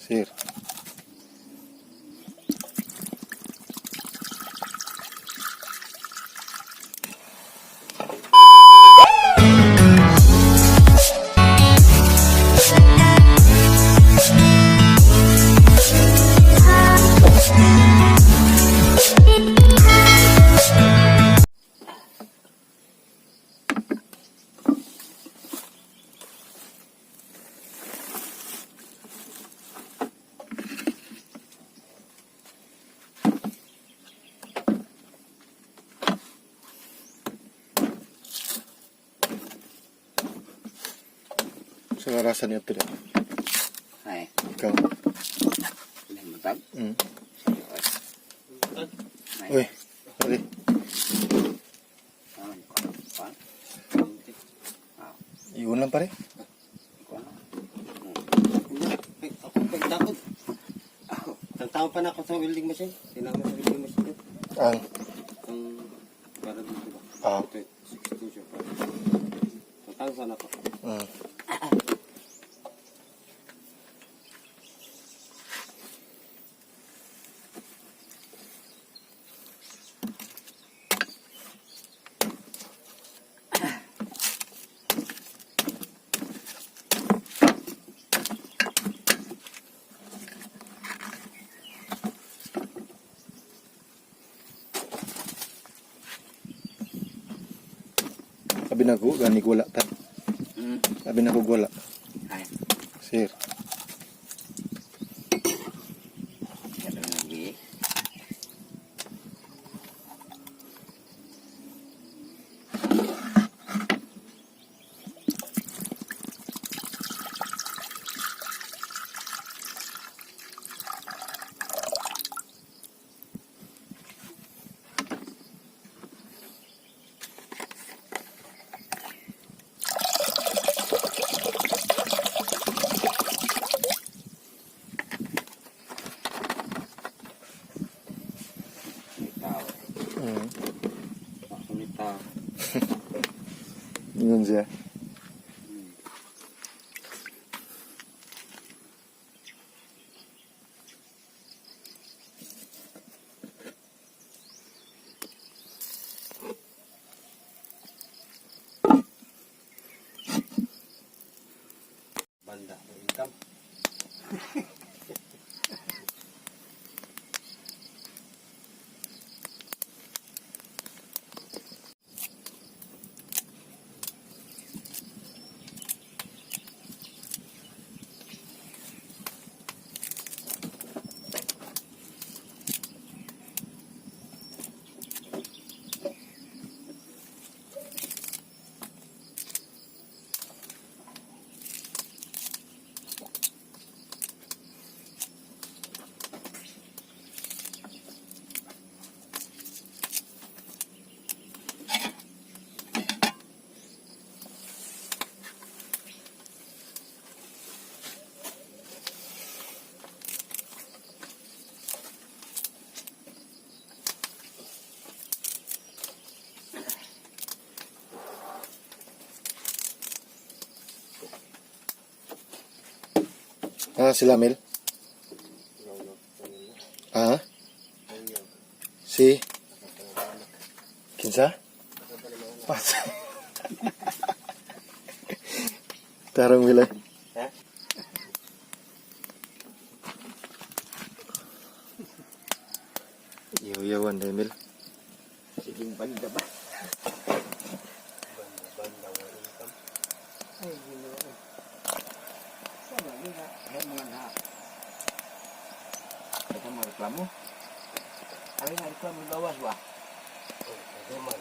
Sir. Sa rasa niya ito. Ay, Ikaw. ilang matag? Ay, Uy. Sorry. ah, kuan. Ah, Iyon lang pare. kuan. Ay, ako pagtakot. Tantawon pa na ako sa welding machine. Tinama sa welding machine. Ang. Ang para dito ba? Ah. Ito, 16 siya pa. Tantawon pa na ako. Abi na ko, gani wala ta. Abi na ko wala. Ay, Sir. kada lagi. Ikaw. Ako ni tao. Ingon siya. Banda. Income. Ah, sila Mel. Ah? Si? Kinsa? Pas. Tarong wilay. Ha? Iyaw-iyawan dahil Mel. Sige, banda ba? Banda, banda. Wa income. Ay, Ginoo. Sama ni na, ay mga na. Ito mga reklamo. Ay, nga reklamo gawas ba? Oh, naduman.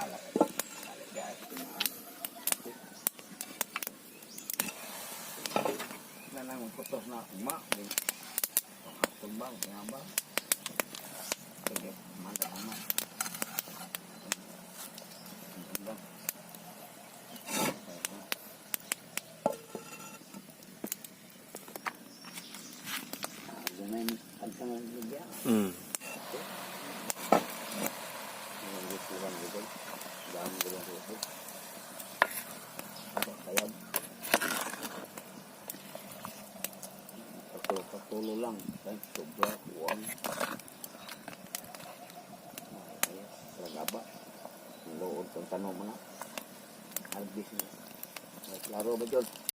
Alak. Alak guys. Na lang putos na ma. Tumbang, ngaba. Sige, mantap naman. Tumbang. Tulo lang. Ay, sobra. Huwag. Ay, Ragaba. Ang lood kung tanong mo na. Harvest niya. Ay, klaro ba, John?